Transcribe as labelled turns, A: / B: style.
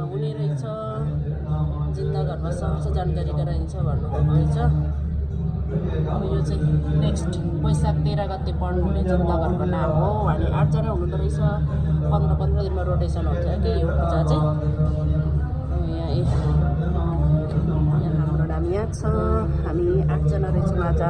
A: हुने रहेछ। जिन्दा घरमा सबसे जानकारी गराइन्छ भन्नुभएको रहेछ। अब यो चाहिँ नेक्स्ट वैशाख 13 गते पढ्नुहुने जिन्दा घरको नाम हो। हामी 8 जना हुनुहुँदो रहेछ। 15 दिनमा रोटेसन हुन्छ कि यो पूजा चाहिँ। यहाँ हाम्रो नाम यहाँ छ। हामी 8 जना रहेछौँ आज।